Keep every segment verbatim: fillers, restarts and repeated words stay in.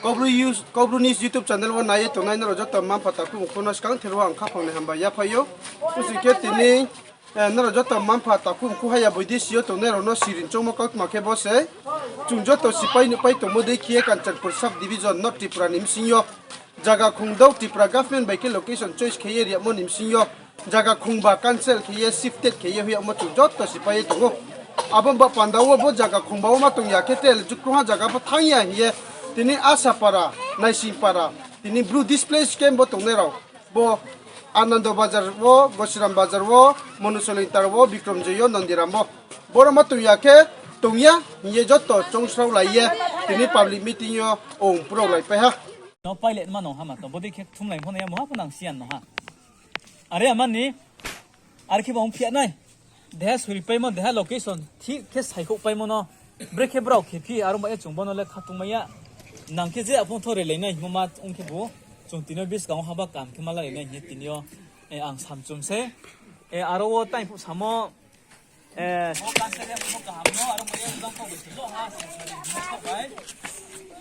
Kaubru News YouTube channel wo nai ye tongnai nrao joto mma-mpha takhu mkhu no skangther wo ang khaphang ni hambai yaphai ou. Kusing khe tini nrao joto mma-mpha takhu mkhu haya boidesi yo tongnai rao no sirin choungmo kautma khe bo se, chung joto sipai nuhpai tongmo dei khe ye Kanchanpur sub division North Tripura ni bsing yo zaga khongdao Tripura government bai khe location choice khe ye riamo ni bsing yo zaga khongba cancel khe ye shifted khe ye hoih yagmo chung joto sipai ye tong ou. Abo ba panda wo bo zaga khongba wo ma tong ya khe tre krungha zaga pho thanng ya hing ye tini Asapara, Naisingpara, tini Bru displaced camp bo tongnai rao, bo Anando Bazar wo, Gosiram Bazar wo, Monusolingtar wo, Bikramjoy wo, Nondiram wo, boro ma tong ya khe tong ya hing ye joto choungsraolai ye tini public meeting yo ong purao laipai ha. No pilot ma no ha ma tong, bodei khe kthumlai pho nai ya, muha pho nang siyan no ha. Are ama ni, are khe ba ongphi ya nai. Deha suripaimo, deha location thik khe saikhouhpaimo no. Brekhe brao khe phi, aro ba ye chung bo no le khatungmai ya. Nang khe je aphung tho relai nai hingmo ma ong khe bo, chung tini yo buskang wo haba kam khe ma lalai nai hing ye tini yo, ang samchum se. Aro wo taiphuh samo, bo kansa le bo kaham no, aro ba ye jang kau bai se lo ha, se sari hing kau bai.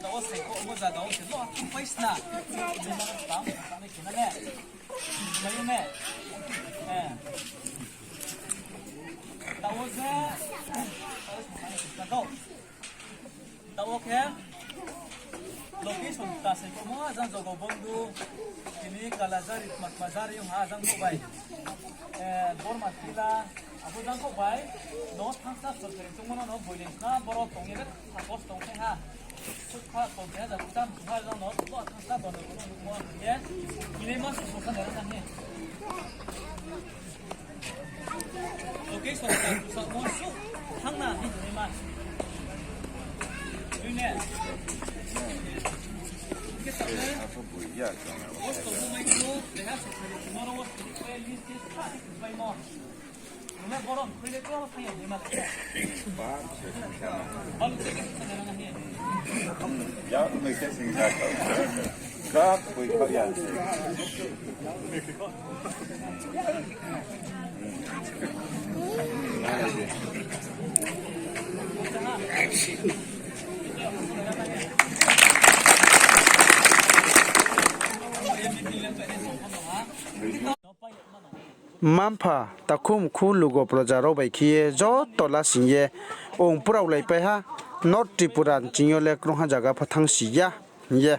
Taoh wo saikhouhmo zaga wo se lo ha, thungpai sna. Bini ma no tang, tang nai khe na le. Mai yo ne. Taoh wo je, taoh wo khe location ta se komo ajang jogo bondhu, tini Kalajari, Tmakmajari ha ajang kau bai. Borma Tila, abo jang kau bai. No thangsa sorkari tongmo no, no boileng khna boro tong ye le suppose tong khe ha. Sukha tong khe ha, jang tam ha jang no, bo thangsa bono kono nuhmo ye. Ini ma su sosa nai rana ni. Location ta kusa mo su thangna ni ni ma. Yune. Ke sa ne. Post of mo mai ko, deha sorkari tomorrow wo list ke sa ni bai mo. Nune borom khui le ko thang ya ni ma. Balu ke sa nai rana ni. Ya, mai se sing sa ka. Ka, koi ka ya. Mma-mpha, takhu mkhu, lugo proja rao bai khe ye joto lasing ye ong purao laipai ha, North Tripura ni ching yo le krungha zaga pho thanngsi ya hing ye.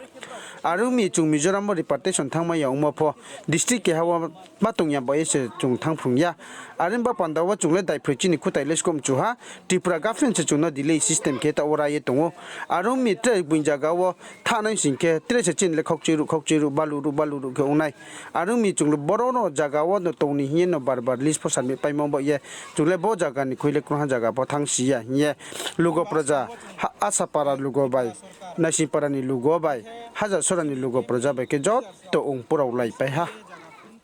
Are ong mi chung Mizoram wo repatriation thanngmai ya ongmo pho, district keha wo ma tong ya bai ye se chung thanngphrung ya. Are ong ba panda wo chung le daiphroi chini khutai le skomchu ha, Tripura government se chung no delay system khe taoh wo ra ye tong ou. Are ong mi tre buing zaga wo thanng nai sing khe tre se chini le khaukchoi ruh, khaukchoi ruh, balu ruh, balu ruh khe ong nai. Are ong mi chung le boro no zaga wo no tong ni hing ye no bar bar list pho submit paimo ba ye, chung le bo zaga ni khui le krungha zaga pho thanngsi ya hing ye. Lugo proja, Asapara lugo bai, Naisingpara ni lugo bai, Hajasora ni lugo proja bai khe joto ong purao laipai ha.